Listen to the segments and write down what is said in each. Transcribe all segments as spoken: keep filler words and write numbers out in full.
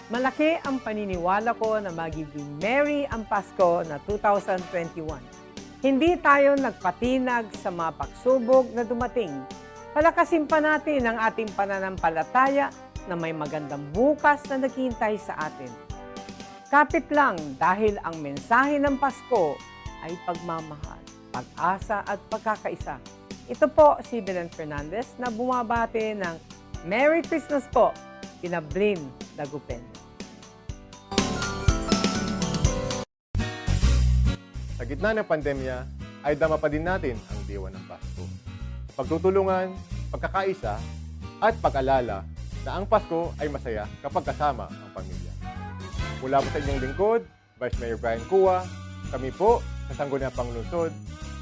Malaki ang paniniwala ko na magiging merry ang Pasko na two thousand twenty-one. Hindi tayo nagpatinag sa mga pagsubok na dumating. Palakasin pa natin ang ating pananampalataya na may magandang bukas na naghihintay sa atin. Kapit lang, dahil ang mensahe ng Pasko ay pagmamahal, pag-asa at pagkakaisa. Ito po si Belen Fernandez na bumabati ng Merry Christmas po, kina Blin Dagupen. Sa gitna ng pandemya, ay dama pa din natin ang diwa ng Pasko. Pagtutulungan, pagkakaisa, at pag-alala na ang Pasko ay masaya kapag kasama ang pamilya. Mula po sa inyong lingkod, Vice Mayor Brian Cua, kami po sa Sangguniang Panlungsod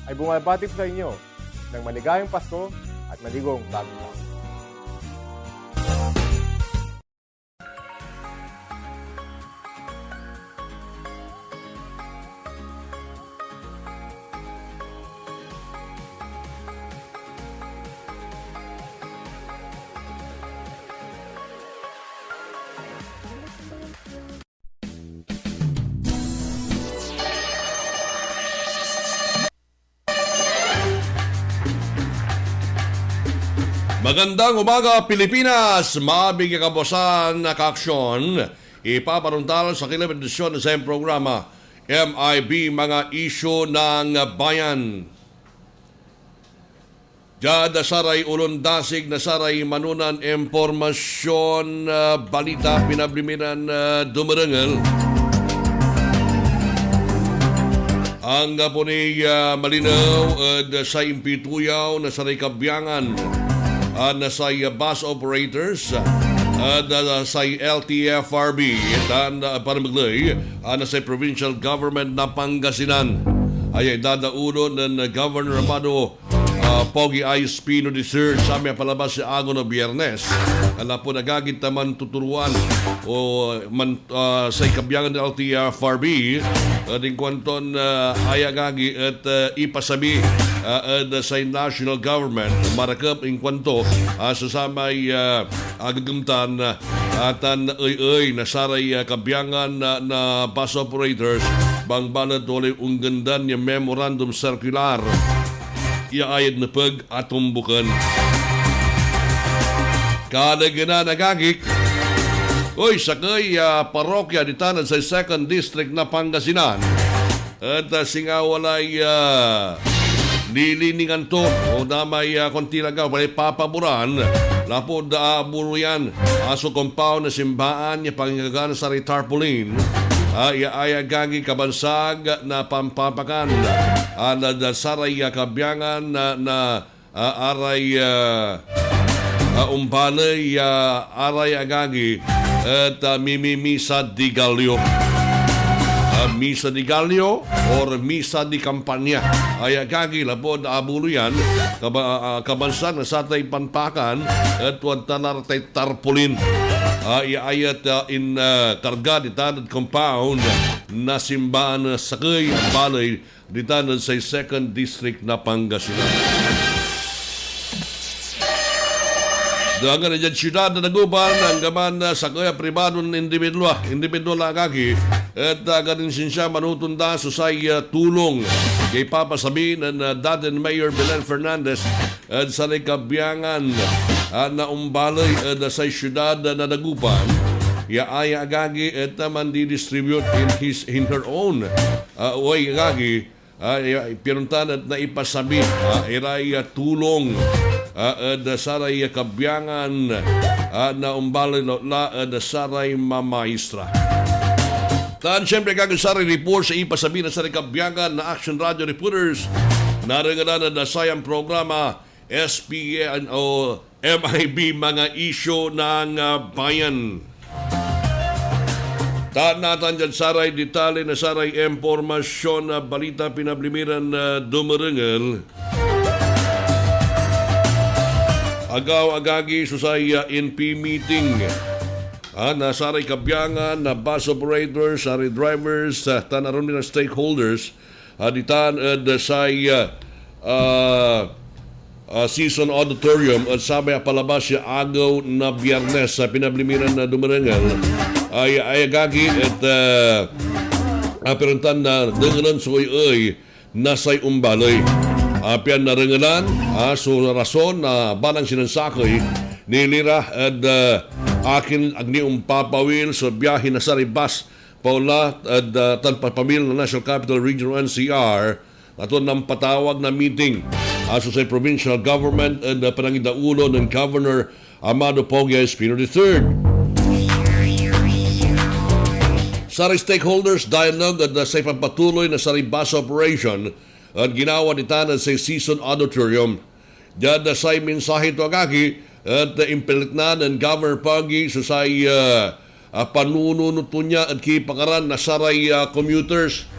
ay bumabati po sa inyo ng maligayang Pasko at maligong Bagong Taon. Magandang umaga, Pilipinas! Mabig ya kabuasan na kaaksyon, ipaparontal sa kilid edisyon na sa programa, M I B, Mga Isyu ng Bayan. Diad saray ulondasig na saray manonan impormasyon, ah, balita, pinablimiran, ah, dumerengel. Anggapo ni, ah, malinew ed say impituyaw na saray kabyangan, ah, na say, ah, bus operators, ah, ed, ah, say L T F R B, tan, ah, panamegley, ah, na say provincial government na Pangasinan. Aya idadaulo nen Governor Amado ah, Pogi Espino the third, samay apalabas ya agew na Biyernes. Lapud agagi ta mantuturoan o man, ah, say kabyangan ed L T F R B, ah, ed inkuanton, ah, aya agagi et, ah, ipasabi, ah, ed say national government, marakep inkuanto, ah, so samay, ah, agegem tan, ah, tan ey-ey na saray, ah, kabyangan na, na bus operators, bangbalet walay onggendan ya memorandum circular ya ayad nepeg a tumboken. Kalegenan, agagik, oy, sakey ya parokya ditan ed say Second District na Pangasinan et, ah, singa walay, ah, liliningan to o damay, ah, konti laga, walay papaboran lapud, ah, abuloyan, ah, so compound na simbaan ya pangingagaan na saray tarpaulin, ah, ya ayagagi kabansag na pampapakan, ah, na, na saray, ah, kabyangan na, na, ah, aray, ah, ah, ombaley ya aray agagi et, ah, mimimisa di Gallo. Ah, misa di Gallo or misa di kampanya. Ay agagi lapud abuloyan, kaba-, ah, kabansag na satay panpakan et wadtan la ratay tarpaulin. Ah, ya ayat, ah, in, ah, karga ditan ed compound na simbaan na sakey a baley ditan ed say Second District na Pangasinan. Duangan idiad siudad na Dagupan, anggaman, ah, sakey a pribadon individua, individual a agagi, et, ah, agan insensia manotonda so say, ah, tulong ya ipapasabi nen, ah, datin Mayor Belen Fernandez ed saray kabyangan, ah, na ombaley ed say siudad na Dagupan, ya aya agagi et, ah, mandidistribute in his, in her own, ah, way agagi, ah, ya, pinontan et naipasabi, ah, iray, ah, tulong, ah, ed saray kabyangan, ah, na ombaley la ed saray mamaestra. Tan siyempre, agagi, saray report ya ipasabi na saray kabyangan na Action Radio reporters, narengelan ed sayan programa, S P N o M I B, Mga Isyu ng, ah, Bayan. Tan natan diad saray detalye na saray impormasyon na balita pinablimiran na dumerengel. Agaw, agagi, so say, ah, N P meeting, ah, na saray kabyangan na bus operators, saray drivers, ah, tan arum ni ra stakeholders, ah, ditan ed say, ah, ah, ah, Season Auditorium ed samay apalabas ya agew na Biyernes, ah, pinablimiran na dumerengel. ay, ay agagi et, ah, apirontan na dengelan so ey-ey na say ombaley. Ah, pian narengelan, ah, so rason na balang sinansakey ni Lira ed, ah, akin ag ni ompapawil so biahe na saray bus paonla ed, ah, tan papamil na National Capital Region o N C R, aton nampatawag na meeting, ah, so say provincial government ed, ah, panangidaulo nen Governor Amado Pogi Espino the third. Saray stakeholders dialogue ed, ah, say pampatuloy na saray bus operation et ginawa ditan ed say Season Auditorium. Diad, ah, say mensahe to, agagi, et, ah, impilikna nen Governor Pogi so say, ah, ah, panununot to nia ed kipakaran na saray, ah, commuters,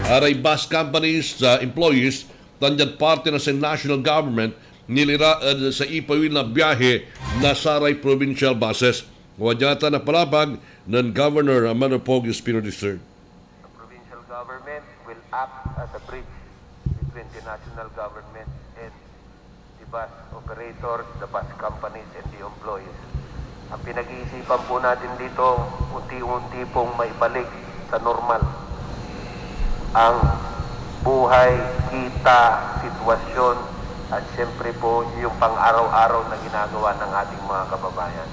aray bus companies, ah, employees, tan diad parte na say national government, nilira ed say ipawil na biahe na saray provincial buses. Wadya tan napalapag nen Governor Amado Pogi Espino the third. The provincial government will act as a bridge between the national government and the bus operators, the bus companies, and the employees. Ang pinag-iisipan po natin dito, unti-unti pong maibalik sa normal ang buhay, kita, sitwasyon, at siyempre po yung pang-araw-araw na ginagawa ng ating mga kababayan.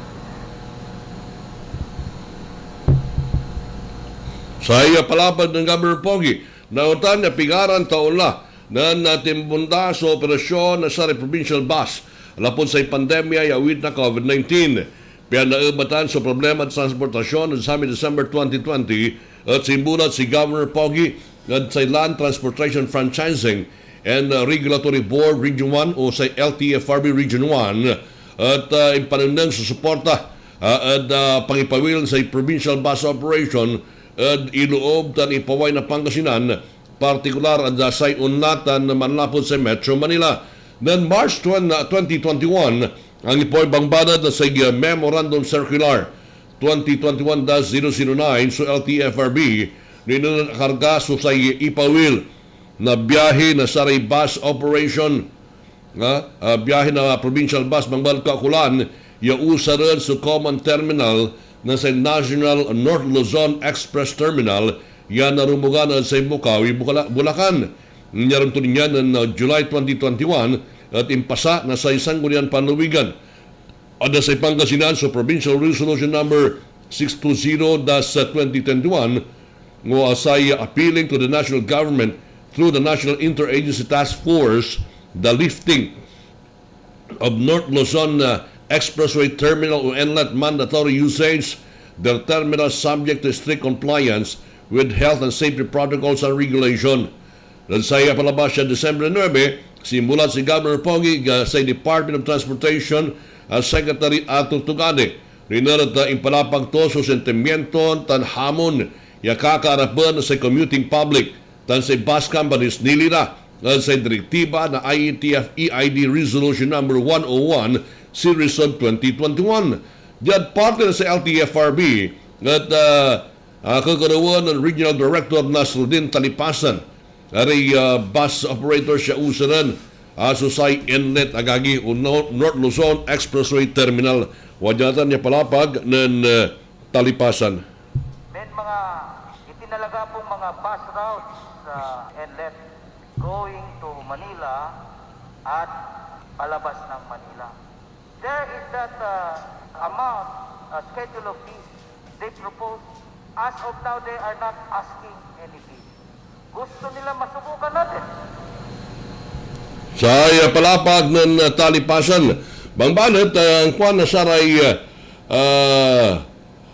Say, ah, palapag nen Governor Pogi, naotan ya pigaran taon la nen, ah, timbonda so operasyon na saray provincial bus lapud say pandemya ya awit na COVID nineteen. Pian naebatan so problema ed transportasyon ed samay December twenty twenty, et simbulat si Governor Pogi ed say Land Transportation Franchising and, uh, Regulatory Board Region one o say L T F R B Region one, et, uh, impanengneng so suporta, uh, ed, uh, pangipawil say provincial bus operation ed iloob tan ipaway na Pangasinan, partikular ed, uh, say onla tan manlapud say Metro Manila. Nen March twenty, uh, twenty twenty-one, angipaway bangbanat na say, uh, Memorandum Circular twenty twenty-one dash zero zero nine so L T F R B, no iner akarga so say ipawil na biahe na saray bus operation, ah, ah, biahe na provincial bus mangbalad Kaukolan ya usaren so common terminal na say National North Luzon Express Terminal ya narumbogan ed say Bocaue, Bukala-, Bulacan. Niarum to nian nen, ah, July twenty twenty-one et impasa na say Sangguniang Panlawigan ed say Pangasinan so Provincial Resolution Number six two zero dash twenty twenty-one, no say appealing to the national government through the National Interagency Task Force, the lifting of North Luzon, uh, Expressway Terminal o Inlet mandatory usage, their terminal subject to strict compliance with health and safety protocols and regulation. Ed say palabas ya Disyembre nuebe, simbulat si Governor Pogi, ah, say Department of Transportation, ah, Secretary Arthur Tugade. Iner et, ah, impalapag to so sentimiento tan hamon ya kakaarapen na say commuting public tan say bus companies nilira ed say direktiba na I E T F E I D Resolution Number one oh one Series of twenty twenty-one. Diad parte na say L T F R B et, ah, ah, kekerewen nen Regional Director Nasruddin Talipasan, aray, ah, bus operators ya usaren, ah, so say Inlet agagi o Nor-, North Luzon Expressway Terminal. Wadya tan ya palapag nen, ah, Talipasan. May mga itinalaga pong mga bus routes sa Inlet going to Manila at palabas ng Manila. There is that, uh, amount, uh, schedule of fees they propose. As of now, they are not asking any fee. Gusto nila masubukan natin. Say, ah, palapag nen, ah, Talipasan. Bangbalet, ah, ang kuan na saray, ah, ah,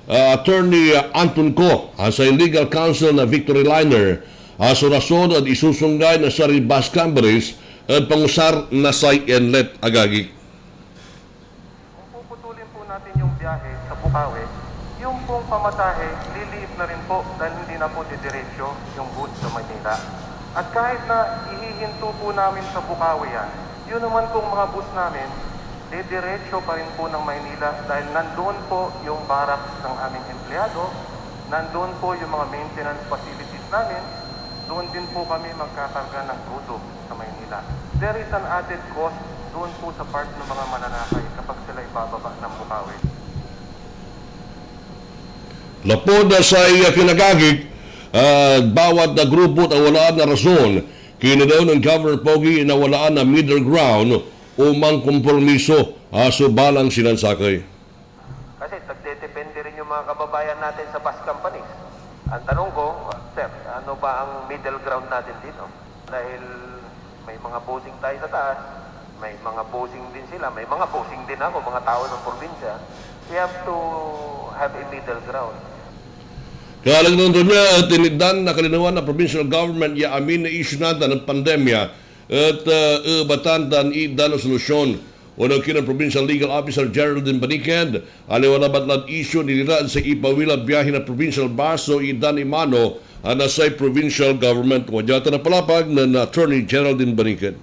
ah, Attorney, ah, Anton Co, ah, say legal counsel na Victory Liner, ah, so rason ed isusunggay na saray bus companies ed pangusar na say Inlet agagi. Kung puputulin po natin yung biyahe sa Bukawi, yung pong pamasahe, liliit na rin po dahil hindi na po didiretso yung goods sa Manila. At kahit na ihihinto po namin sa Bukawi yan, yun naman pong mga bus namin, didiretso pa rin po ng Maynila dahil nandoon po yung barracks ng aming empleyado, nandoon po yung mga maintenance facilities namin, doon din po kami magkakarga ng produkto sa Maynila. There is an added cost doon po sa part ng mga mananakay kapag sila ibababa ng Bukawi. Lapud, ah, say, ah, kinagagik, ah, bawat, ah, grupo et awalaan na rason, kinedaw nen Governor Pogi na awalaan na middle ground o mangkompromiso, ah, so balang sinansakey. Kasi nagdedepende rin yung mga kababayan natin sa bus companies. Ang tanong ko, sir, ano ba ang middle ground natin dito? Dahil may mga bossing tayo sa taas, may mga bossing din sila, may mga bossing din ako, mga tao ng probinsya. We have to have a middle ground. Kalag nen Revilla et initdan na kalinawan na provincial government ya amin a issue natan ed pandemya et, ah, ebatan tan itdan na solusyon. Onung kinen Provincial Legal Officer Geraldine Baniqued, aliwa labat lad issue nila ed say ipawil a biahi na provincial bus so itdan imano, ah, na say provincial government. Wadya tan a palapag nen Attorney Geraldine Baniqued.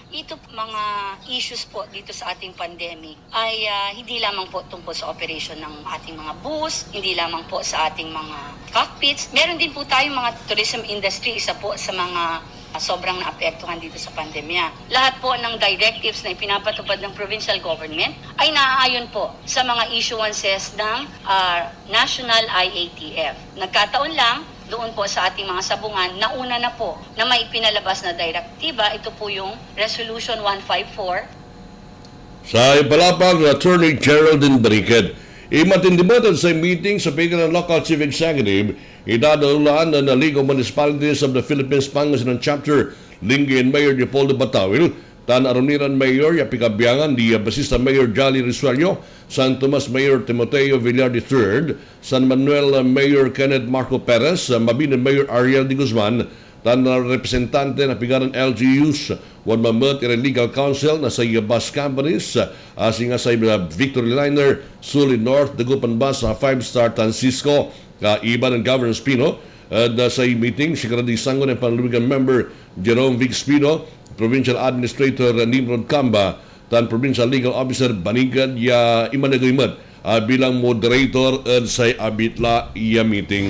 Ito mga issues po dito sa ating pandemic ay, ah, hindi lamang po tungkol sa operation ng ating mga bus, hindi lamang po sa ating mga cockpits. Meron din po tayong mga tourism industry, isa po sa mga, ah, sobrang naapektuhan dito sa pandemya. Lahat po ng directives na ipinapatupad ng provincial government ay naaayon po sa mga issuances ng, ah, National I A T F. Nagkataon lang, doon po sa ating mga sabungan, nauna na po na may pinalabas na direktiba. Ito po yung Resolution one five four. Say palapag nen Attorney Geraldine Baniqued. Inmatindi met ed say meeting so Pangasinan Local Chief Executive, idadalulan nen League of Municipalities of the Philippines Pangasinan Chapter, Linggi and Mayor Leopoldo Batawil, tan arum ni ran mayor ya pikabiangan di, ah, Basista Mayor Jolly Resuello, San Tomas Mayor Timoteo Villar the third, San Manuel, ah, Mayor Kenneth Marco Perez, ah, Mabini Mayor Ariel de Guzman, tan, ah, representante na pigaran L G Us, wadman met iray legal counsel na say bus companies, ah, singa say, ah, Victory Liner, Suli North, Dagupan Bus, ah, Five Star, tan Cisco. Kaiba nen Governor Espino, ah, ed say meeting, sikara di Sangguniang Panluluigan member Jerome Vic Espino, Provincial Administrator Nimrod Camba, tan Provincial Legal Officer Baniqued ya imanagey met, ah, bilang moderator ed say abitla ya meeting.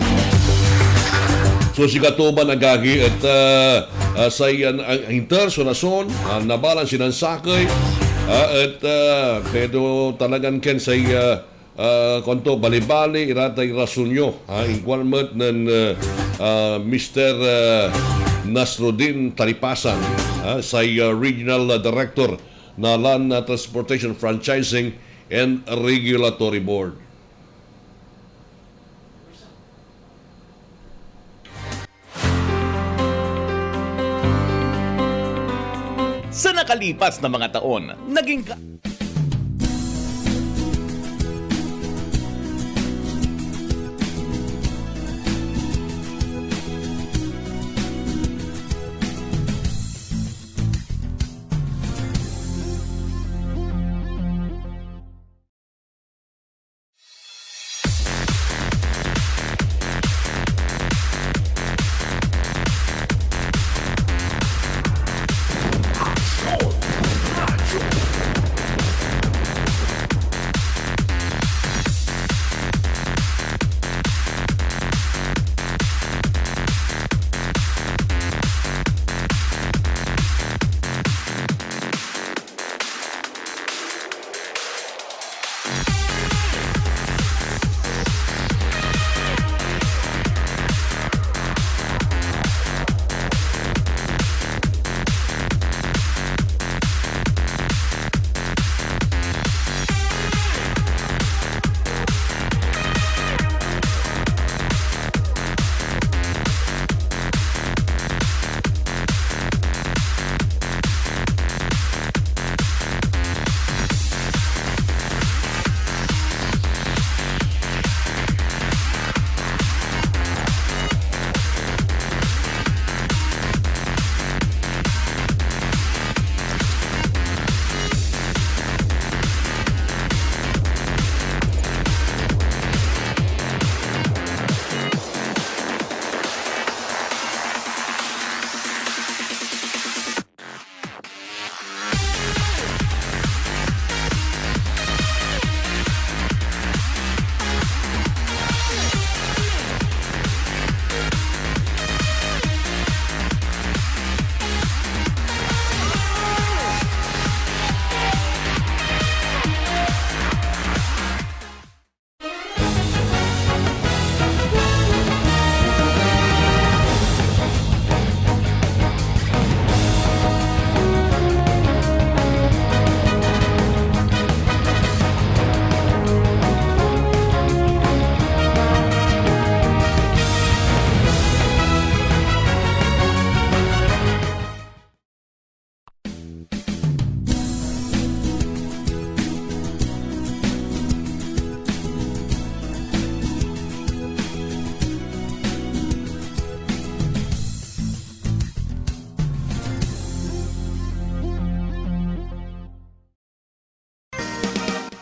So, sikato ban agagi et, ah, ah, say, ah, ang inter so rason, ah, na balang sinansakey, ah, et, ah, medyo talagan ken say, ah, ah, kuanto, balibali iratay rason yo, ah, inkuan met nen, ah, ah, Mister, ah, Nasrudin Talipasan, ah, say, ah, Regional, ah, Director na Land, ah, Transportation Franchising and Regulatory Board. Sa nakalipas na mga taon, naging ka-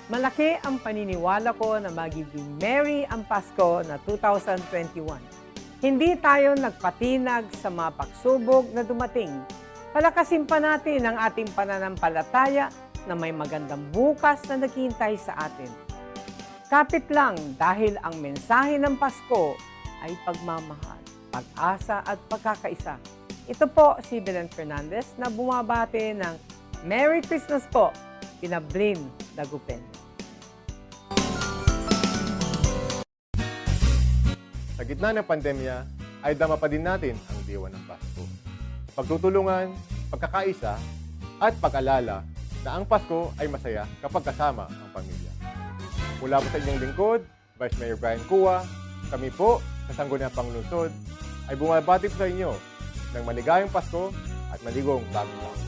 Malaki ang paniniwala ko na magiging merry ang Pasko na two thousand twenty-one. Hindi tayo nagpatinag sa mga pagsubok na dumating. Palakasin pa natin ang ating pananampalataya na may magandang bukas na naghihintay sa atin. Kapit lang, dahil ang mensahe ng Pasko ay pagmamahal, pag-asa at pagkakaisa. Ito po si Belen Fernandez na bumabati ng Merry Christmas po, Pinablin Dagupen. Sa gitna ng pandemya, ay dama pa din natin ang diwa ng Pasko. Pagtutulungan, pagkakaisa, at pag-alala na ang Pasko ay masaya kapag kasama ang pamilya. Mula po sa inyong lingkod, Vice Mayor Brian Cua, kami po sa Sangguniang Panlungsod ay bumabati po sa inyo ng maligayang Pasko at maligong Bagong Taon.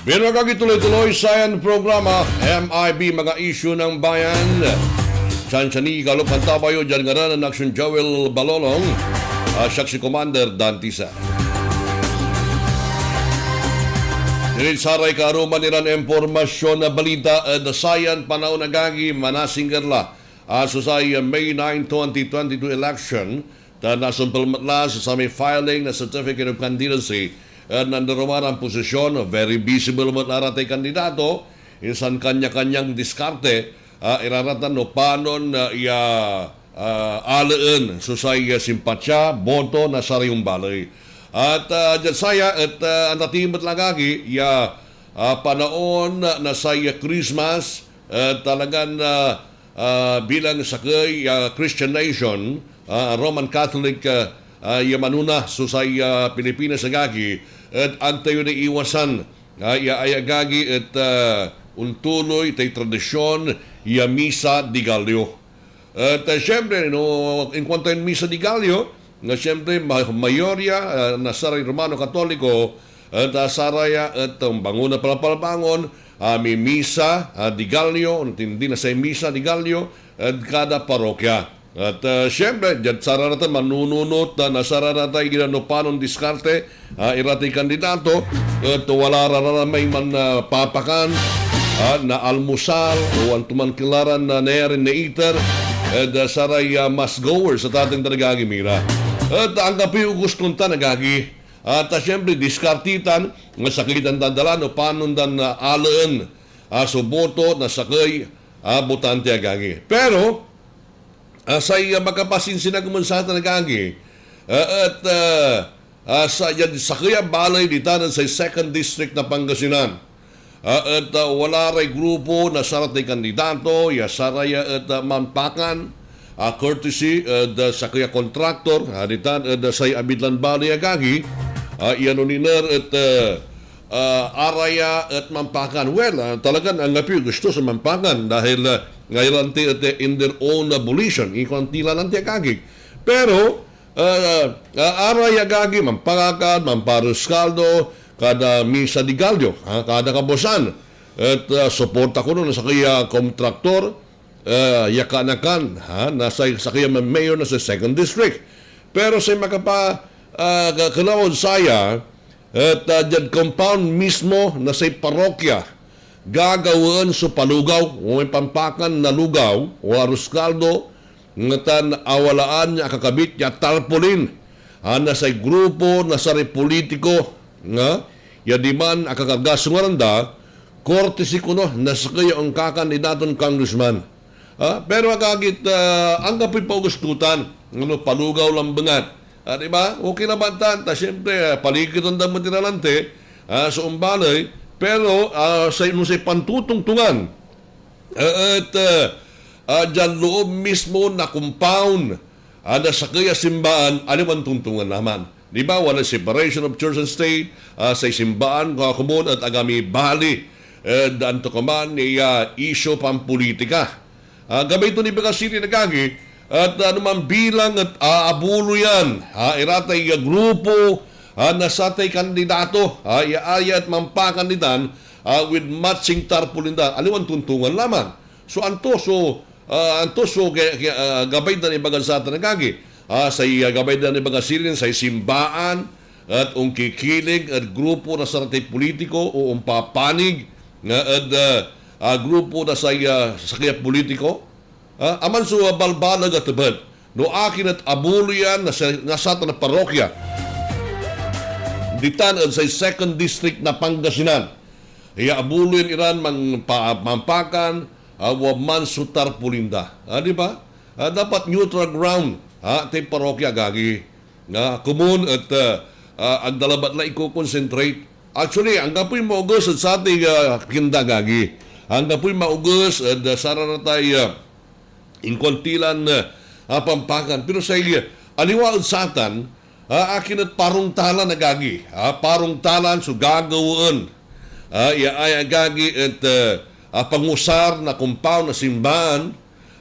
Binagag ituloy-tuloy sayan programa, M I B, Mga Isyu ng Bayan. Sansani, kalop, antabay yo diad ngaran nen Aksyon Joel Balolong, a siak si Commander Dantisa. Diad saray kaaruman iran impormasyon na balita ed sayan panaon, agagi, manasingger la a so say May nine, twenty twenty-two election, ta nasumpal met la so samay filing na Certificate of Candidacy ed nandarumaran posisyon. Very visible met la ratay kandidato, insan kanya-kanyang diskarte, ah, iraratan no panon, ah, iya, ah, alaen so say, ah, simpatya, boto na saray ombaley. At, ah, diad saya et, ah, anta ti met la, agagi, ya, ah, panaon na, na say, ah, Christmas, eh, talagan, ah, ah, bilang sakey ya Christian nation, ah, Roman Catholic, ah, ah, ya manona so say, ah, Pilipinas, agagi, et ag tayo naiwasan, ah, ya ayagagi et, ah, ontuloy tay tradisyon ya Misa de Gallo. Et, ah, siyempre, no, inkuanto yan Misa de Gallo, nga siyempre, ma-, mayorya, ah, na saray Romano Katoliko, et, ah, saraya et, ah, bangon na palpalbangon, ah, mimisa, ah, de Gallo, ontindi na say Misa de Gallo ed kada parokya. Et, ah, siyempre, diad sararatan manununot, ah, na sararatay ginanupanon diskarte, ah, iratay kandidato, et wala ra ra may man, ah, papakan, ah, naalmusal, o antoman kelaran na nayarin naiter ed, ah, saray, ah, mass goers, a tateng tan agagi mi ra. Et anggapoy ogusto tan, agagi. Ah, ta siyempre, diskarte tan, nga sakey tan dadala no panon dan, ah, alaen, ah, so boto na sakey a botante, agagi. Pero, ah, say, ah, makapasinsin ak met satan, agagi, ah, et, ah, ah, sa, diad sakey a baley ditan ed say Second District na Pangasinan. Ah, et, ah, wala ray grupo na saratay kandidato ya saraya et, ah, manpakan, ah, courtesy ed, ah, sakey a kontraktor, ah, ditan ed, ah, say Abidlan Baley, agagi, ah, ya no niner et, ah, ah, araya et manpakan. Well, ah, talagan anggapoy gusto so manpakan dahil, ah, ngayon lanti et, eh, in their own, ah, volition, inkuan ti la lanti, agagi. Pero, ah, ah, araya, agagi, manpakan, manpareskaldo, kada misa de Gallo, ha, kada kabuasan. Et, ah, suporta kono na sakey a kontraktor, ah, ya kaanakan, ha, na say, sakey a mayor na say Second District. Pero say makapa-, ah, ka-, kelaw ed saya, et, ah, diad compound mismo na say parokya, gagawaen so palugaw, o may panpakan na lugaw, o aroskaldo, natan awalaan ya akakabit ya tarpaulin, ah, na say grupo na saray politiko, nga, ya diman akakarga so ngaran da, courtesy kono na sakey ya onkakandidaton congressman. Ah, pero agagit, ah, anggapoy paugustutan, ano, palugaw lambengat. Ah, di ba? Okay labat tan, ta siyempre, ah, paliketen da met ira lanti, ah, so ombaley, pero, ah, say, no say pantotongtongan, ah, et, ah, ah, diad loob mismo na compound, ah, na sakey a simbaan, aliwan tongtongan la man. Di ba, walay separation of church and state, ah, say simbaan, kakomon, et agami bali, eh, antokaman ya isyu pampolitika. Ah, gabay ton ibaga sili, agagi, et, ah, no manbilang et aabuloyan, ah, iratay, ah, grupo, ah, na satay kandidato, ah, ya aya et manpakan ditan, ah, with matching tarpaulin da, aliwan tongtongan la man. So, anto so, ah, anto so ga-, ga-, ah, gabay dan ibagan satan, agagi? Ah, say, ah, gabay dan ibagan sirin, say simbaan et onkikilig ed grupo na saratay politiko o ompapanig, nga ed, ah, ah, grupo na say, ah, sakey a politiko? Ah, aman so, ah, balbaleg a tepet no akin et abuloyan na sa-, na satan a parokya ditan ed say Second District na Pangasinan. Ya abuloyan iran man-, pa-, manpakan, ah, wa man so tarpaulin da. Ah, di ba? Ah, dapat neutral ground, ah, tay parokya, agagi. Nga, komon et, ah, ah, ag da labat la iko-concentrate. Actually, anggapoy maoges ed satay, ah, kinda, agagi. Anggapoy maoges ed, ah, sararatay, ah, inkuan ti lan, ah, ah, panpakan. Pero say, ah, aliwa ed satan, ah, akin et parongtalan, agagi. Ah, parongtalan so gagawaen. Ah, ya ay, agagi, et, ah, ah, pangusar na compound na simbaan,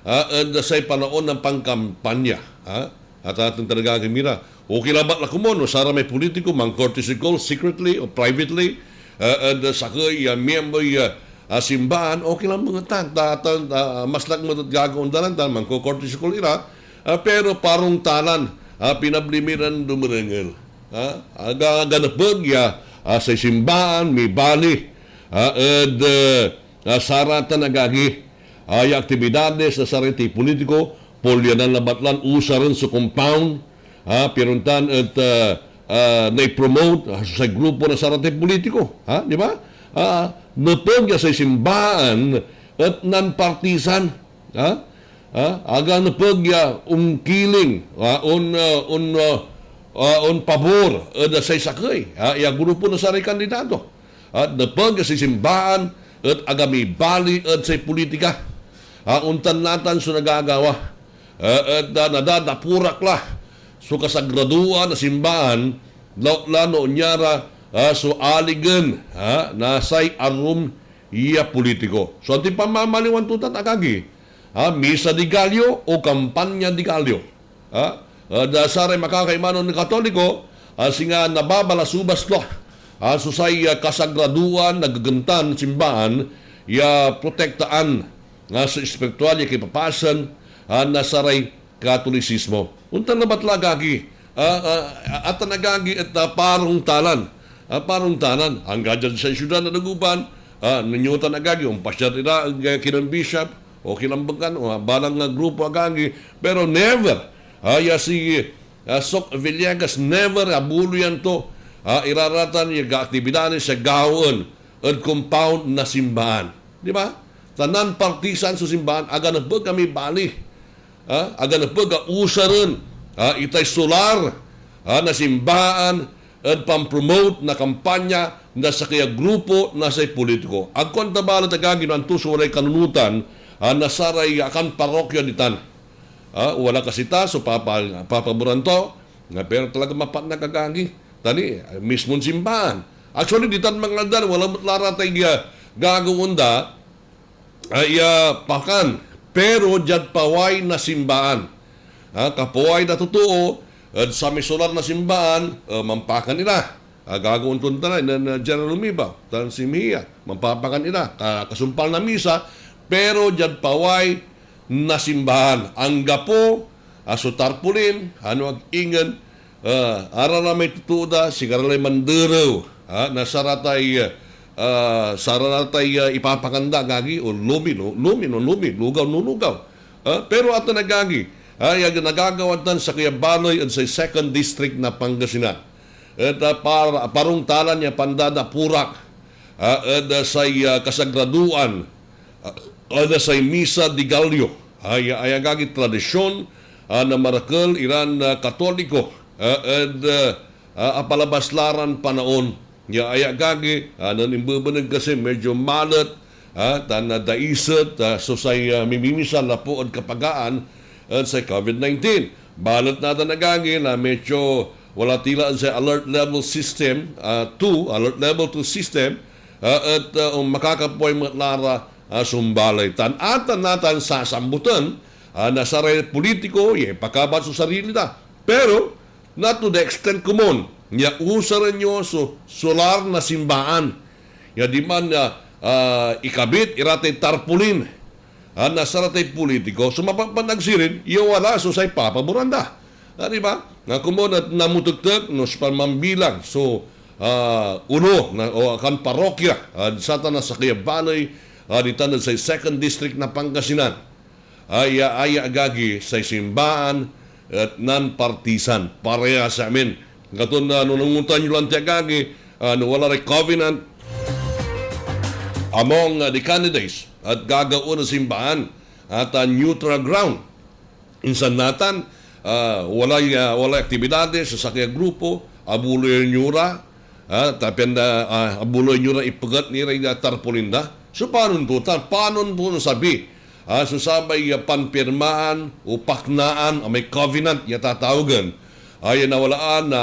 ah, ed say panaon na pankampanya, ah, at aton talaga, agagi mi ra. Okay labat la komon no saramay politiko man-courtesy call secretly o privately, ah, ed sakey ya miembroy, ah, ah, simbaan, okay labat tan, ta, ta, ta, maslak met et gagawaen da lan tan, manko-courtesy call ira, ah, pero parongtalan, ah, pinabli mi ran dumerengel. Ah, aga, aga nepeg ya, ah, say simbaan, mibali, ah, ed, eh, ah, saratan, agagi, ah, ya aktibidades na saray politiko, polyanan labat lan usaren so compound, ah, pirontan et, ah, ah, nai-promote, ah, so say grupo na saratay politiko, ha, di ba? Ah, nepeg ya say simbaan et nanpartisan, ha? Ah, aga nepeg ya onkiling, ah, on, ah, on, ah, ah, onpabor ed say sakey, ah, ya grupo na saray kandidato. Et nepeg ya say simbaan et aga mibali ed say politika. Ah, ontan natan so nagagawa. Ah, et, ah, nadadapurak la so kasagradoan na simbaan, laut la no onya ra, ah, so aligen, ah, na say arum ya politiko. So, antoy pamamaliwan to tan, agagi? Ah, misa de Gallo o kampanya de Gallo? Ha? Ah, da saray makakaimanon Katoliko, ah, singa nababalasubas to, ah, so say, ah, kasagradoan na gegentan simbaan ya protektaan, ah, so espiritual ya kipapasen, ah, na saray Katolisismo. Ontan labat la, agagi, ah, ah, atan, agagi, et, ah, parongtalan. Ah, parongtalan. Angga diad say siudad na Dagupan, Ah, ninyo tan agagi, ompasiar ira ed, ah, kinen Bishop, o kinen Bekan, o, ah, balang, ah, grupo agagi, pero never, ah, ya si, ah, Sok Villegas, never abuloyan to, ah, iraratan ya ga-, aktibidades ya gawaen ed compound na simbaan. Di ba? Ta non-partisan so simbaan, aga nepeg a may bali. Ah, aga nepeg a usaren, ah, itay solar, ah, na simbaan, ed pampromote na kampanya na sakey a grupo na say politiko. Agko anta balet, agagi, no anto so walay kanunotan, ah, na saray akan parokya ditan. Ah, wala kasi ta so papa-, papaboran to, nga pero talaga mapatnag, agagi. Tani, ah, mismon simbaan. Actually, ditan mangaldan, wala met la ra tay, ah, gagawaen da, ay, ah, pakan, pero diad paway na simbaan. Ah, kapaway na totoo, ed samay solar na simbaan, ah, mampakan ira. Ah, gagawaen ton tanay nen, ah, General Lumiba, tan si Mia, mampapakan ira, ka-, kasumpal na misa, pero diad paway na simbaan. Anggapo, ah, so tarpaulin, ano ag ingen, Ah, araramay totoo da, sikara lay manderew, ah, na saratay, ah, saratay, ah, ipapakan da, agagi, o lumi, no? Lumi, no? Lumi, lugaw, no? Lugaw. Ah, pero atan, agagi, ah, ya nagagawa tan sakey a baley ed say Second District na Pangasinan. Et, ah, par-, parongtalan ya pandadapurak, ah, ed, ah, say, ah, kasagradoan, ah, ed, ah, say Misa de Gallo. Ay, ay, agagi, tradisyon, ah, na marakel iran, ah, Katoliko, ah, ed, ah, ah, apalabas la ran panaon. Ya, ay, agagi, ah, nen imbebeneg kasi medyo malet, ah, tan, ah, daiset, ah, so say, ah, mimimisa lapu ed kapagaan ed say COVID nineteen. Balet natan, agagi, na medyo wala ti la ed say alert level system, ah, two, alert level two system, ah, et, ah, um, makakapoy met la ra, ah, sumbalay. Tan atan natan sasamboten, ah, na saray politiko ya ipakabat so sarili da. Pero, not to the extent komon ya usaren yo so solar na simbaan, ya diman, ah, ah, ikabit iratay tarpaulin, ah, na saratay politiko. So, mapapatnag sirin ya wala so say papaboran da. Ah, di ba? Nga komon et namutektek no sipan mambilang so, ah, olo na, o akan parokya, ah, satan a sakey a baley, ah, ditan ed say Second District na Pangasinan. Ay, ya, ay, agagi, say simbaan et non-partisan. Parehas amin. Katon, ah, no nangutan yo lanti, agagi, ah, no wala ray covenant among, ah, the candidates et gagawaen na simbaan, ah, ta neutral ground. Insan natan, ah, walay, ah, walay aktibidades so sakey a grupo, abuloyan yo ra, ah, ta pian, ah, ah, abuloyan yo ra, ipeket ni ray, ah, tarpaulin da. So, panon to tan? Panon to nasabi, ah, so samay, ah, panpirmaan o paknaan a may covenant ya tatawagen, ah, ya nawalaan na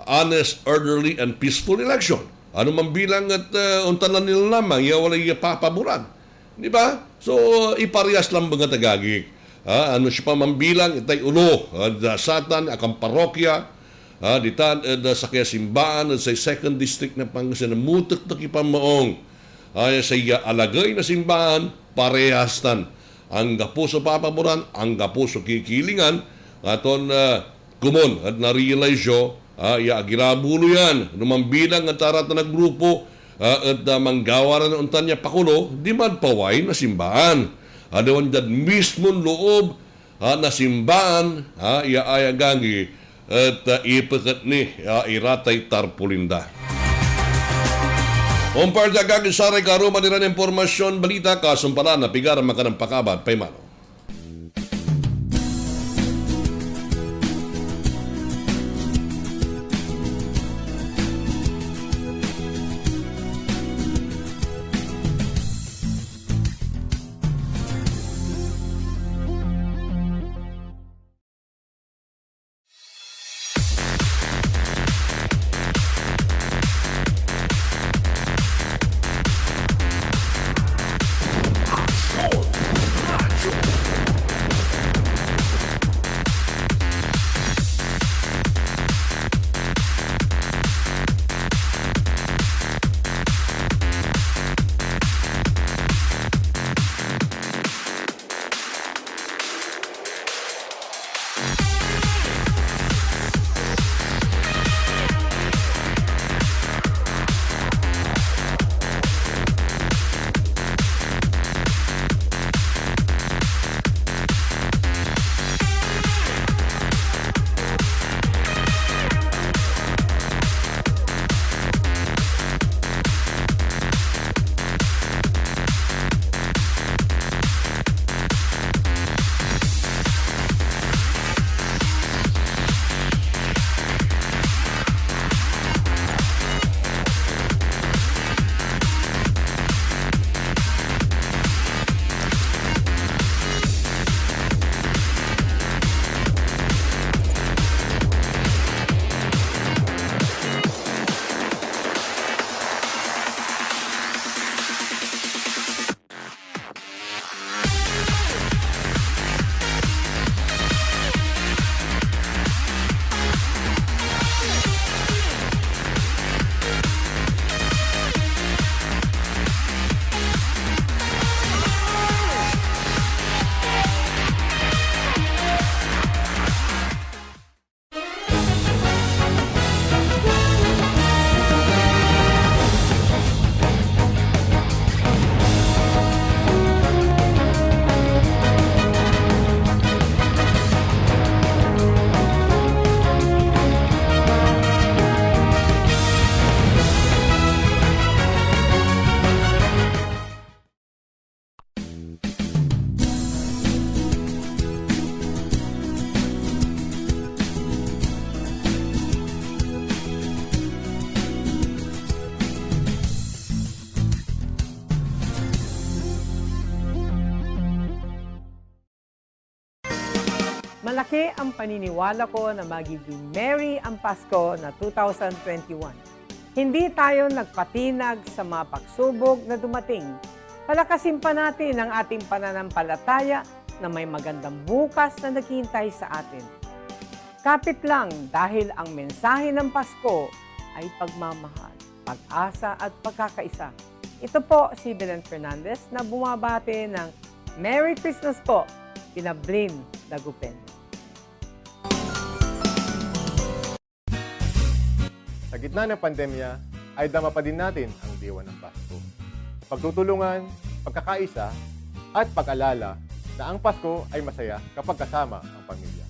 honest, orderly, and peaceful election? Ano man bilang et, ah, ontan la nila lamang ya walay, ah, papaboran. Di ba? So, iparehas lamet, agagi. Ah, no siopa man bilang itay olo, ah, da satan akan parokya, ah, ditan ed, ah, sakey a simbaan ed say Second District na Pangasinan, namutektek ya pamaong, ah, ya say, ah, alagey na simbaan, parehas tan anggapo so papaboran, anggapo so kikilingan, aton, ah, komon et na-realize yo, ah, ya ag ira abuloyan no man bilang ed saratan a grupo, ah, et, ah, manggawa ra na ontan ya pakulo dimad paway na simbaan. Aliwan diad mismon loob, ah, na simbaan, ah, ya aya, agagi, et, ah, ipeket ni, ah, iratay tarpaulin da. Ompawil da, agagi, saray karuman iran impormasyon, balita, kasumpalan na pigaran makanan pakabat pay mano. Malaki ang paniniwala ko na magiging merry ang Pasko na two thousand twenty-one. Hindi tayo nagpatinag sa mga pagsubok na dumating. Palakasin pa natin ang ating pananampalataya na may magandang bukas na naghihintay sa atin. Kapit lang, dahil ang mensahe ng Pasko ay pagmamahal, pag-asa at pagkakaisa. Ito po si Belen Fernandez na bumabati ng Merry Christmas po, kina Blin Dagupen. Sa gitna ng pandemya, ay dama pa din natin ang diwa ng Pasko. Sa pagtutulungan, pagkakaisa, at pag-alala na ang Pasko ay masaya kapag kasama ang pamilya.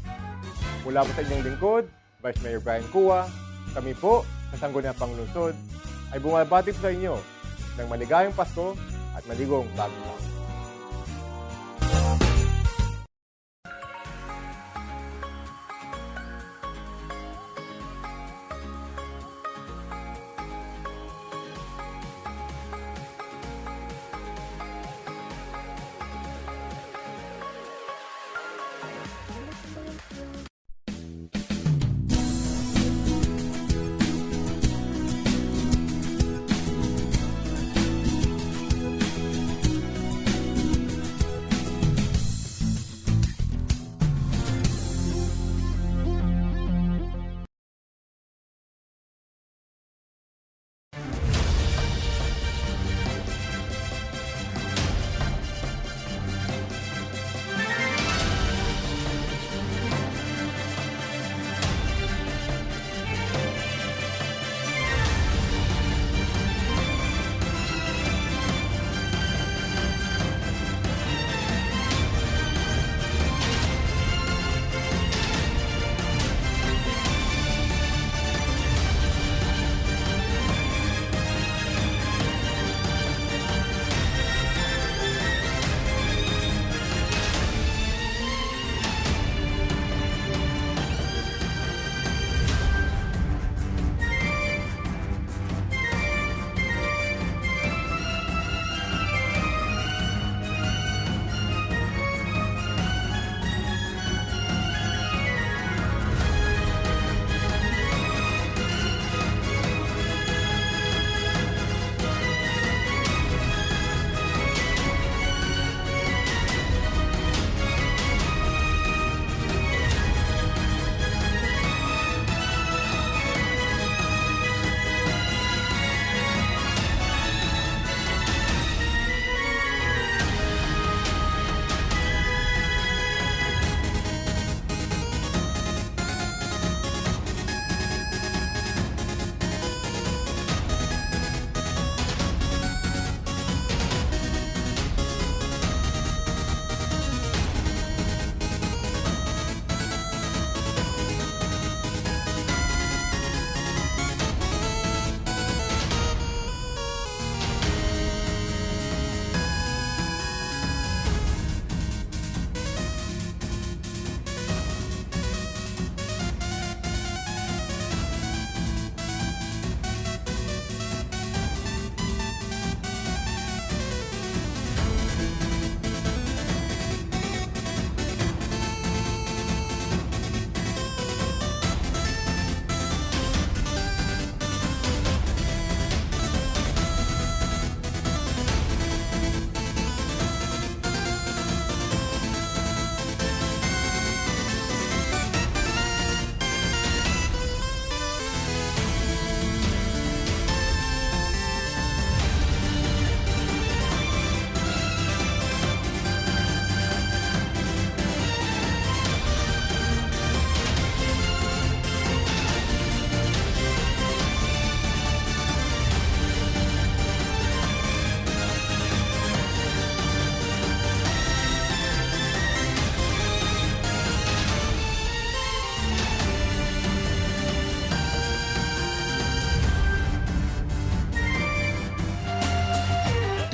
Mula po sa inyong lingkod, Vice Mayor Brian Cua, kami po sa Sangguniang Panlungsod ay bumabati po sa inyo ng maligayang Pasko at maligong Bagong Taon.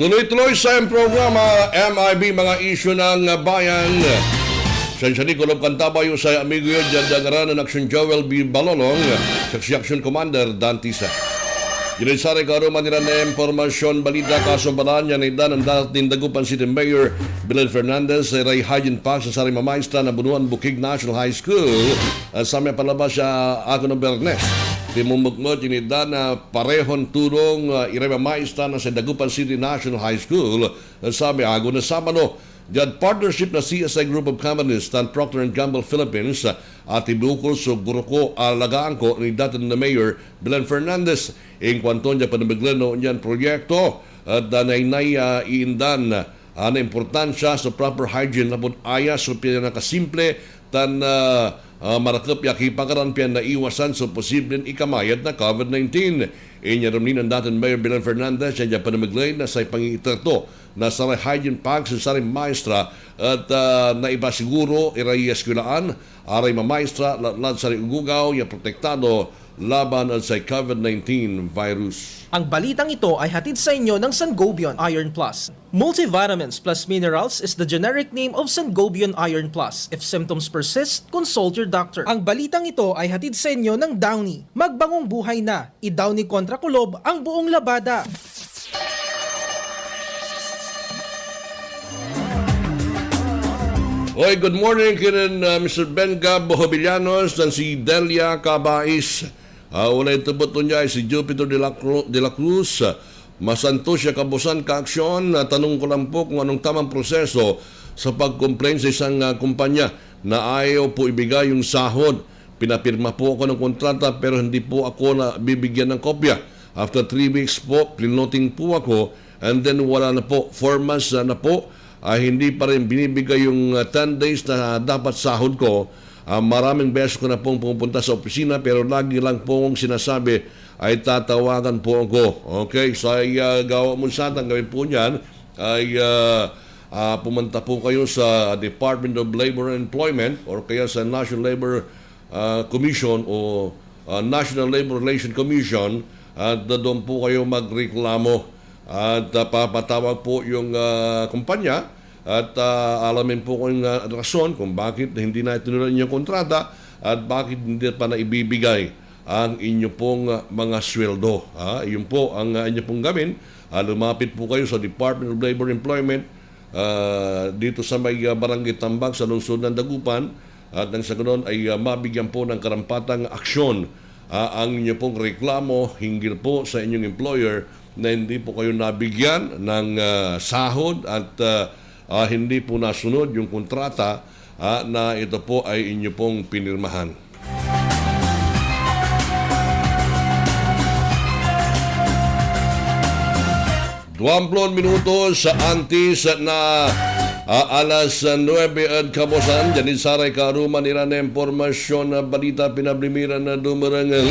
Tuloy-tuloy sa programa, M I B, mga isyu ng bayan. Sensya ni Kolob Kantabay, usay amigo yo, diad ngaran nen Action Joel B. Balolong, seksi Action Commander Dantisa. Diad saray karuman iran impormasyon, balita, kaso balaan ya naitdan nen dating Dagupan City Mayor Belen Fernandez iray hygiene packs na saray mamaestra na Bunuan Bukig National High School, ah, samay panlabas ya agew na Biyernes. Tinmumukmuk ya initdan na parehon tulong, ah, iray mamaestra na say Dagupan City National High School, ah, samay agew na Sabado. Diad partnership na C S I Group of Companies tan Procter and Gamble Philippines, ah, atibukol so guro ko, alagaan ko, ni dating na Mayor Belen Fernandez. Inkuanto dia panamegley no nian proyekto, ah, da naynay, ah, iindan, ah, na importansya so proper hygiene lapud aya so pinakasimple tan, ah, ah, marakep ya kipakaran pian naiwasan so posibleng ikamayat na COVID nineteen. Inyarum ni nen dating Mayor Belen Fernandez ya dia panamegley na say pangiiter to na saray hygiene packs ed saray maestra et, ah, naipasiguro iray eskuelaan, aray mamaestra, latlad saray ogogaw ya protektado laban ed say COVID nineteen virus. Ang balitang ito ay hatid sa inyo ng Sangobion Iron Plus. Multivitamins plus minerals is the generic name of Sangobion Iron Plus. If symptoms persist, consult your doctor. Ang balitang ito ay hatid sa inyo ng Downy. Magbangong buhay na. I-Downy kontra kulob ang buong labada. Oy, good morning kinen, ah, Mister Ben Gab Hobillanos tan si Delia Cabais. Ah, walay tepet to niya ay si Jupiter de la Cru-, de la Cruz. Ah, masantos ya kabuasan, kaaksyon. Ah, tanong ko lang po kung anong tamang proseso sa pag-complain sa isang, ah, kumpanya na ayaw po ibigay yung sahod. Pinapirma po ako ng kontrata pero hindi po ako nabibigyan ng kopya. After three weeks po, plinoting po ako and then wala na po. Four months na, na po, ah, hindi pa rin binibigay yung, ah, ten days na dapat sahod ko. Ah, maraming beses ko na pong pumupunta sa opisina pero lagi lang pong sinasabi ay tatawagan po ako. Okay, so ay, ah, gawa mo sa gawin po niyan ay, ah, ah, pumunta po kayo sa Department of Labor and Employment or kaya sa National Labor, ah, Commission o, ah, National Labor Relation Commission at doon po kayo magreklamo at, ah, papatawag po yung, ah, kumpanya at, ah, alamin po kung, ah, rason kung bakit hindi na itinuloy inyong kontrata at bakit hindi pa na ibibigay ang inyo pong, ah, mga sweldo, ha? Iyon po ang, ah, inyo pong gawin. Ah, lumapit po kayo sa Department of Labor Employment, ah, dito sa may, ah, Barangay Tambak sa lungsod ng Dagupan. At nang sa ganun ay, ah, mabigyan po ng karampatang aksyon, ah, ang inyo pong reklamo hinggil po sa inyong employer na hindi po kayo nabigyan ng, ah, sahod at, ah, ah, hindi po nasunod yung kontrata, ah, na ito po ay inyo pong pinirmahan. Duamplo minutos antes na, ah, alas nuebe ed kabuasan, diad saray karuman iran impormasyon na balita, pinabli mi ran dumerengel.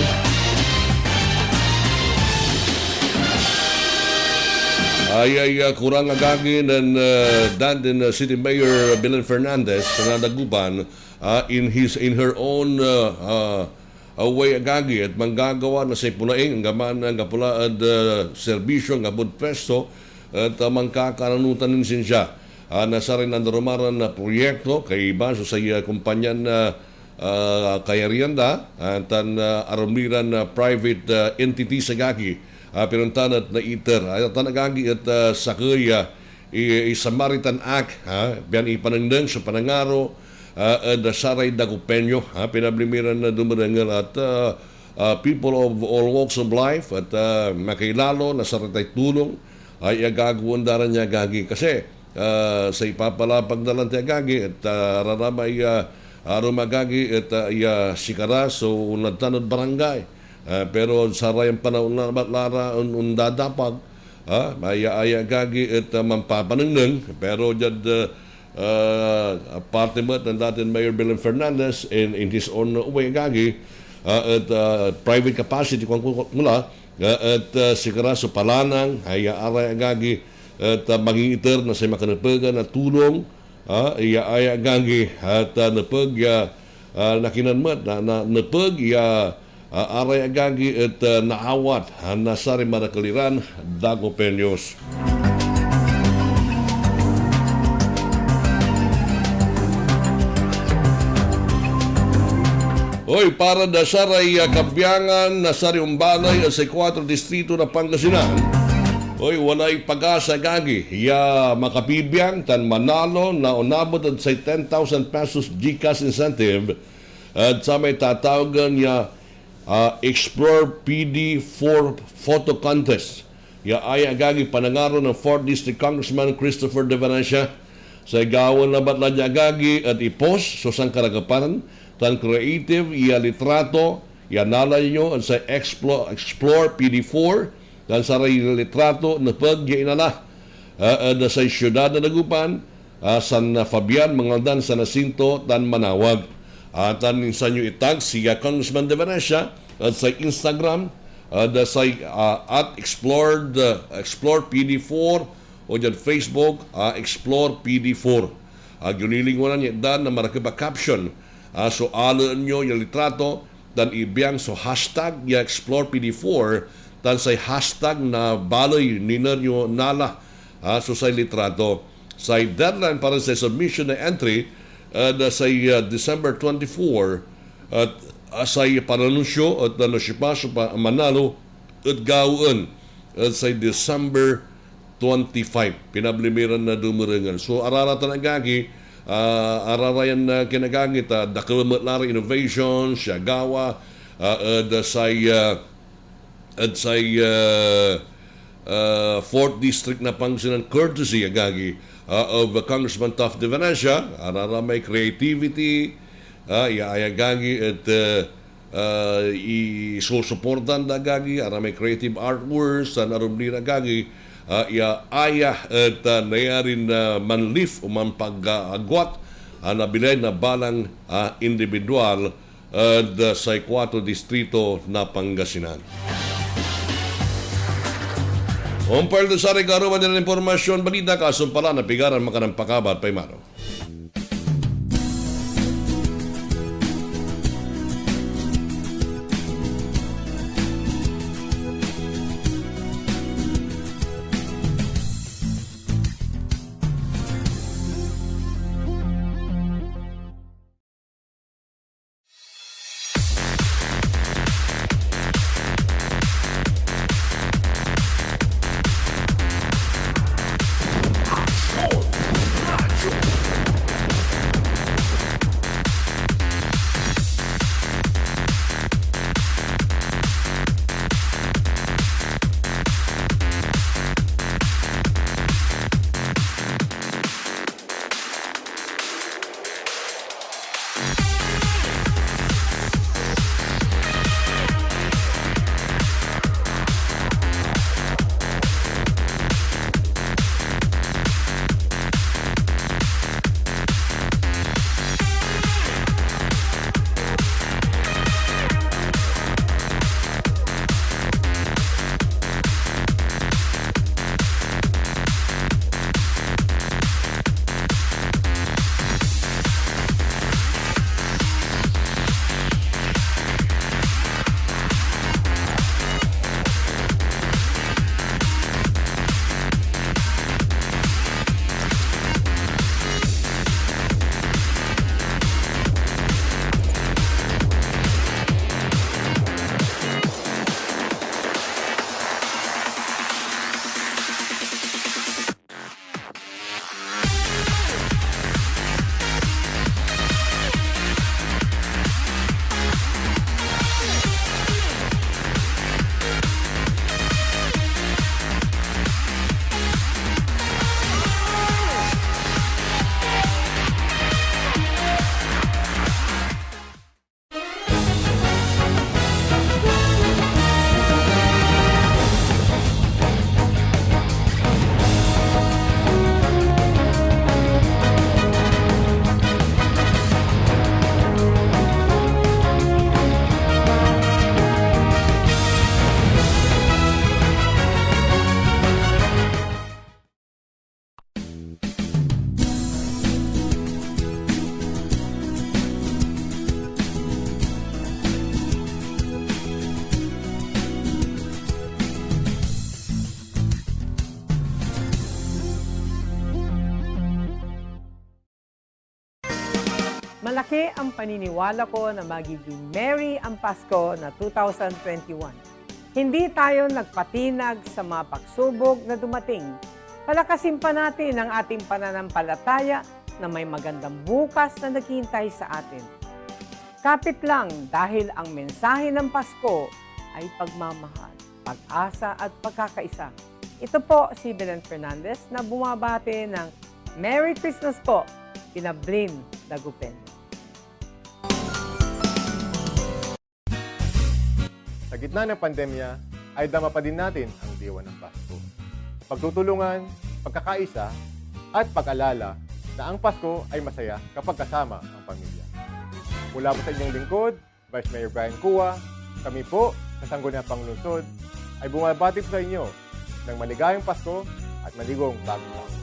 Ay, ay, ah, kurang agagi nen, ah, dating, ah, City Mayor Belen Fernandez na Dagupan, ah, in his, in her own, ah, ah, ah, way, agagi, et manggagawa na say pulaing, anggaman anggapo la ed, ah, serbisyo, anggapod pwesto, et, ah, mankakaranutan nen sinsia, ah, na saray nanarumaran na proyekto, kaiba so say, ah, kumpanyan, ah, ah, kayarian da, ah, tan, ah, arum ni ran, ah, private, ah, entities, agagi, ah, pinuntan et naiter. Ah, tan agagi et, ah, sakey, ah, i-, i Samaritan Act, ha, pian ipanengneng so panangaro, ah, ed saray Dagupeño, ha, pinabli mi ran dumerengel at, ah, ah, people of all walks of life, at, ah, makailalo na saratay tulong ay agagawan da ran ya agagi. Kasi, ah, say ipapalapag da lan ti agagi, et, ah, raramay, ah, arum agagi, et, ah, ya sikara so onla tan ed barangay. Ah, pero sarayan panaon labat la ra on-, ondadapag, ah, aya, aya agagi et, ah, mampapanengneng, pero diad, ah, ah, parte met nen dating Mayor Belen Fernandez in, in his own way, agagi, ah, et, ah, private capacity, kuan ko, kuan ko la, ah, et, ah, sikara so palanang, aya aray agagi, et, ah, mangiiter na say makanepegan a tulong, ah, ya, aya agagi, et, ah, nepeg ya, ah, nakinan met, na, na, nepeg ya, ah, aray agagi et, ah, naawat, ah, na saray marakel iran Dagupeños. Hoy, para da saray, ah, kabiangan na saray ombalay ed say kuatro distrito na Pangasinan. Hoy, walay pag-asa, agagi, ya makabibiang tan manalo na onabot ed say ten thousand pesos GCash incentive ed samay tatawagen ya, ah, Explore P D four Photo Contest. Ya aya, agagi, panangaro nen fourth District Congressman Christopher De Venecia. Say gawaen labat la dia, agagi, et i-post so sankaragapan tan creative ya litrato ya nala yo ed say Explo-, Explore P D four, tan saray litrato nepeg ya inala, ah, ed say siudad na Dagupan, ah, San Fabian, Mangaldan, San Jacinto, tan Manaoag. Ah, tan insan yo itag si, ah, Congressman De Venecia ed say Instagram, ah, da say, ah, at explored, ah, Explore P D four, o diad Facebook, ah, Explore P D four. Ah, ag yo lilingwanan ya itdan na marakep a caption, ah, so alaen yo ya litrato, tan ibiang so hashtag ya Explore P D four, tan say hashtag na baley niner yo nala, ah, so say litrato. Say deadline para say submission na entry, ah, na say, ah, December twenty-four, et, ah, say pananunsio et, ah, no siopa so pa-, manalo et gawaen et say December twenty-five. Pinabli mi ran, ah, dumerengan. So, arara tan agagi, ah, arara yan, ah, kinagagi ta dakel met la ray innovations ya agawa, ah, ed say, ah, ed say, ah, ah, fourth District na Pangasinan, courtesy, agagi, ah, of, ah, Congressman Taft De Venecia. Arara may creativity, ah, ya, ay agagi et, ah, ah, isusuportan da, agagi, aramay creative artworks tan arum ni ra, agagi, ah, ya aya et, ah, nayarin, ah, manlift o manpag-agwat, ah, na bilay na balang, ah, individual ed, ah, say kuatro distrito na Pangasinan. Ompal ed saray karuman iran impormasyon, balita, kasumpalan, pigaran makanang pakabat pay mano. Malaki ang paniniwala ko na magiging merry ang Pasko na two thousand twenty-one. Hindi tayo nagpatinag sa mga pagsubok na dumating. Palakasin pa natin ang ating pananampalataya na may magandang bukas na naghihintay sa atin. Kapit lang, dahil ang mensahe ng Pasko ay pagmamahal, pag-asa at pagkakaisa. Ito po si Belen Fernandez na bumabati ng Merry Christmas po, kina Blin Dagupen. Sa gitna ng pandemya, ay dama pa din natin ang diwa ng Pasko. Pagtutulungan, pagkakaisa, at pag-alala na ang Pasko ay masaya kapag kasama ang pamilya. Mula po sa inyong lingkod, Vice Mayor Brian Cua, kami po sa Sangguniang Panlungsod ay bumabati po sa inyo ng maligayang Pasko at maligong Bagong Taon.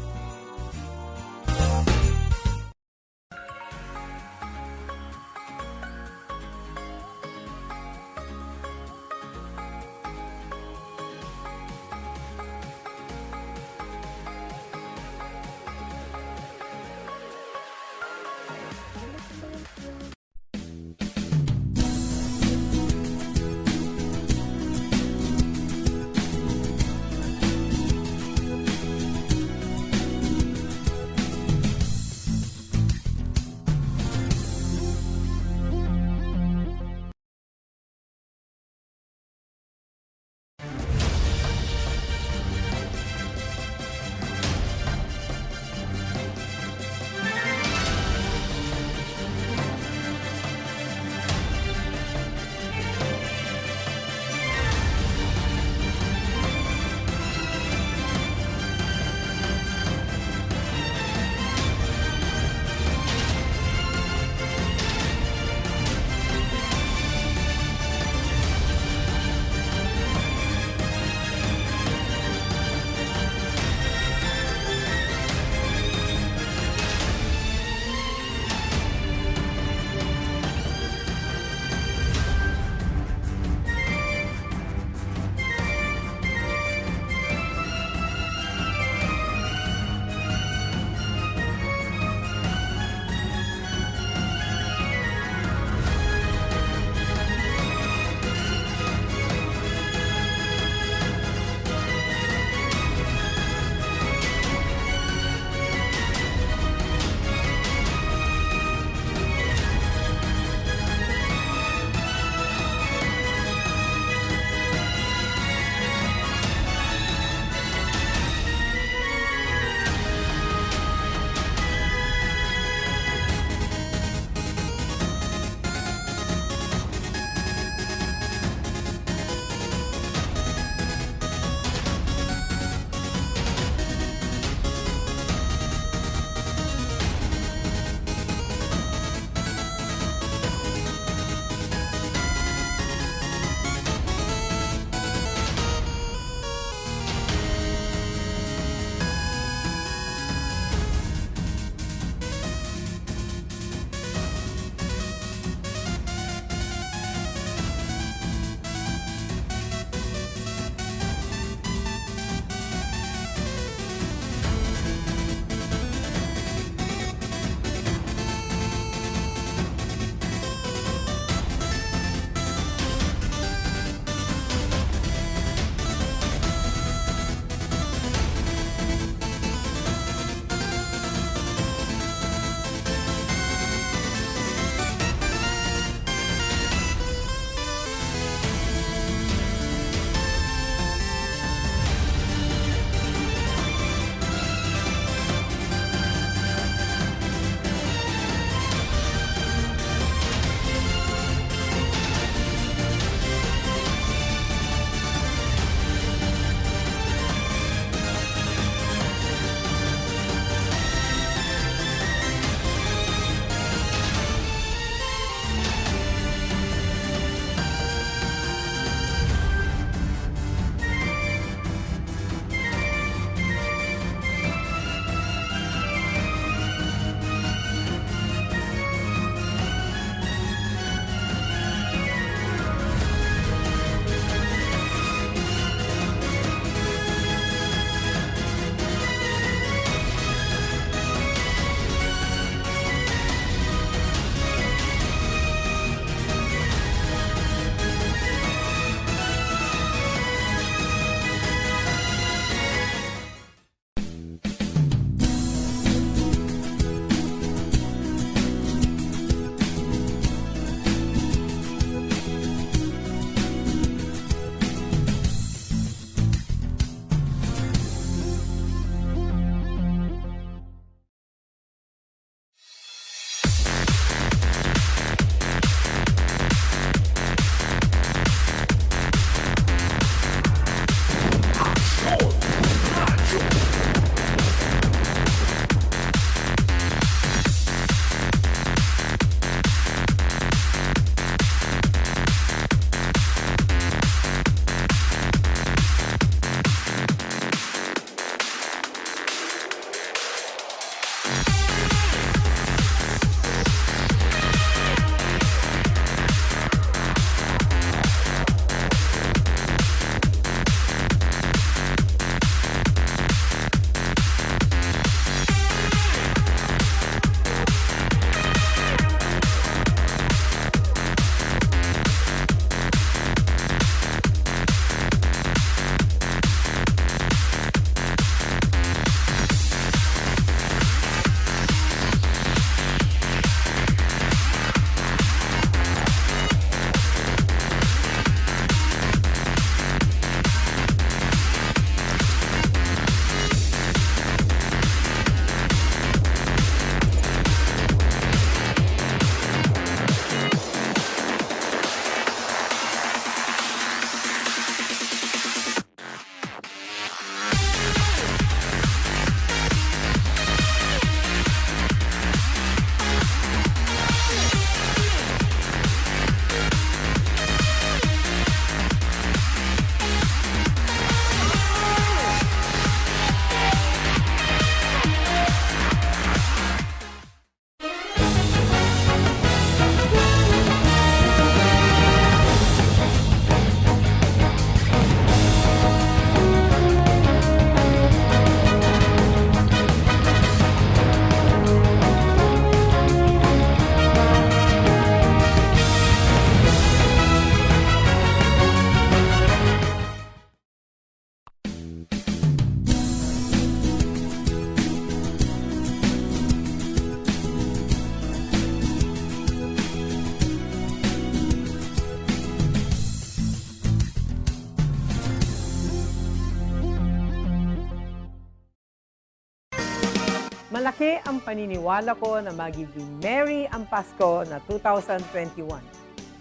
Malaki ang paniniwala ko na magiging merry ang Pasko na two thousand twenty-one.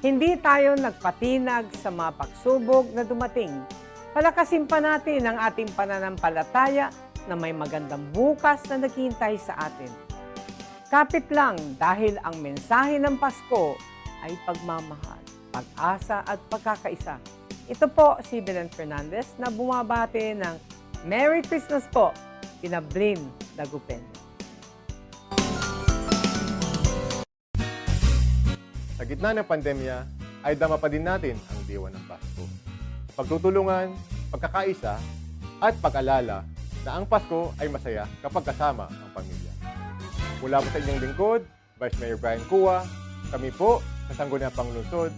Hindi tayo nagpatinag sa mga pagsubok na dumating. Palakasin pa natin ang ating pananampalataya na may magandang bukas na naghihintay sa atin. Kapit lang, dahil ang mensahe ng Pasko ay pagmamahal, pag-asa at pagkakaisa. Ito po si Belen Fernandez na bumabati ng Merry Christmas po, kina Blin Dagupen. Sa gitna ng pandemya, ay dama pa din natin ang diwa ng Pasko. Pagtutulungan, pagkakaisa, at pag-alala na ang Pasko ay masaya kapag kasama ang pamilya. Mula po sa inyong lingkod, Vice Mayor Brian Cua, kami po sa Sangguniang Panlungsod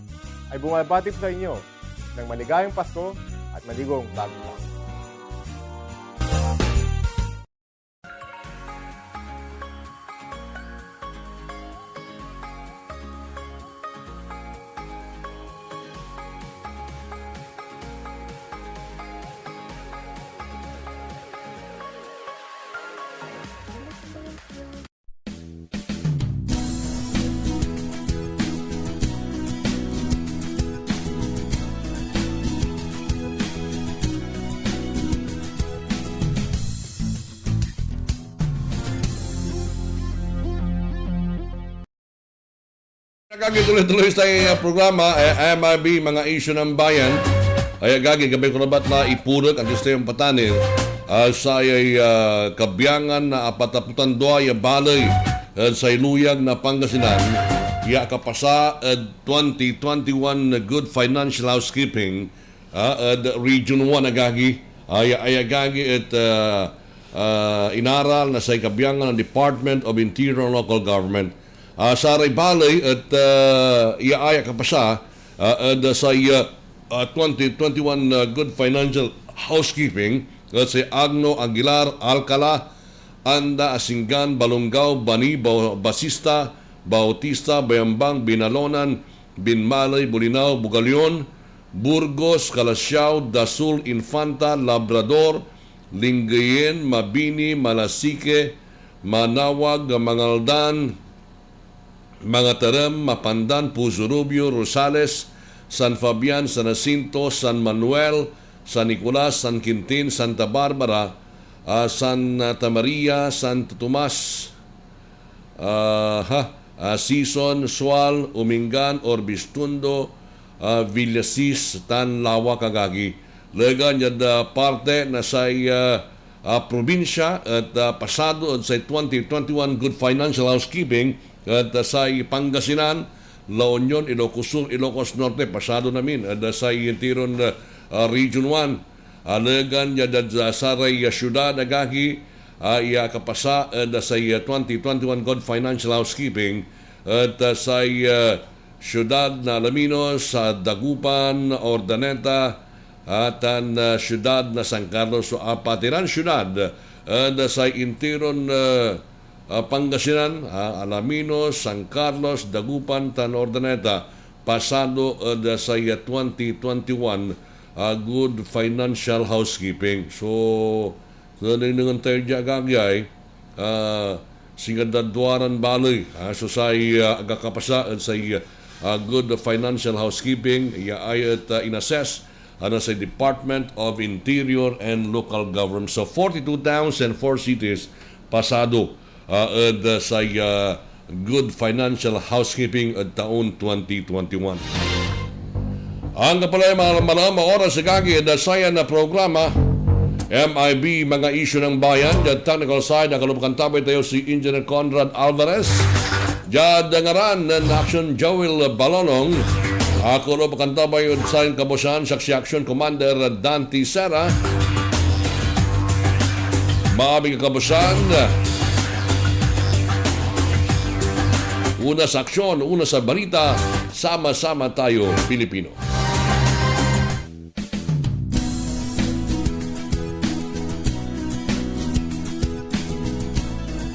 ay bumabati po sa inyo ng maligayang Pasko at maligong Bagong Taon. Agagi, tuloy-tuloy sa uh, programa, eh, M I B, mga isyu ng bayan. Ay agagi, gabay ko labat na ipurek, antes tayo patanir, uh, sayay uh, kabiangan na apataputan dua ya balay ed say luyag na Pangasinan ya akapasa ed twenty twenty-one Good Financial Housekeeping, ah, ed Region one agagi, ay, ay agagi et ah, ah, inaral na say kabiangan na Department of Interior and Local Government. Ah, saray balay et ah, iyaay a kapasa ah, ed say ah, ah, twenty twenty-one ah, Good Financial Housekeeping et say Agno, Aguilar, Alcala, Anda, Asingan, Balongaw, Bani, Bau- Basista, Bautista, Bayambang, Binalonan, Binmaley, Bolinao, Bugallon, Burgos, Calasiao, Dasul, Infanta, Labrador, Lingayen, Mabini, Malasique, Manaoag, Mangaldan, Mangatarem, Mapandan, Poso Rubio, Rosales, San Fabian, San Jacinto, San Manuel, San Nicolas, San Quintin, Santa Barbara, ah, Santa Maria, Santo Tomas, ah, ha, ah, Sison, Sual, Umingan, Orbis Tondo, ah, Villasis, tan Laoa, agagi. Legan diad ah, parte na say ah, ah, probinsya et ah, pasado ed say twenty twenty-one Good Financial Housekeeping et ah, say Pangasinan, La Union, Ilocos Sur, Ilocos Norte, pasado namin ed ah, say intiron ah, ah, Region one. Alegan ya dad ah, saray ah, siudad agagi ah, ya akapasa ed ah, say ah, twenty twenty-one Good Financial Housekeeping et ah, say ah, siudad na Alaminos, ah, Dagupan, Urdaneta, ah, tan ah, siudad na San Carlos. So apat iran siudad ed ah, say intiron ah, ah, Pangasinan, ah, Alaminos, San Carlos, Dagupan, tan Urdaneta, pasado ed ah, say ah, twenty twenty-one ah, Good Financial Housekeeping. So, so nengnengen tayo dia, agagi, ah, singa da duaran baley ah, so say ah, agakapasa ed say ah, Good Financial Housekeeping ya ay et ah, inassess ah, na say Department of Interior and Local Government. So forty-two towns and four cities pasado ah, ed ah, say ah, Good Financial Housekeeping ed taon twenty twenty-one. Anggapo la ya malam a oras, agagi, ed sayan a programa, M I B, Mga Isyu ng Bayan. Diad technical side, nakalub kan tabay tayo si Engineer Conrad Alvarez. Diad ngaran nen Action Joel Balolong, akalub kan tabay ed sayan kabuasan, siak si Action Commander Dante Serra. Maabig a kabuasan. Una sa aksyon, una sa balita, sama-sama tayo, Pilipino.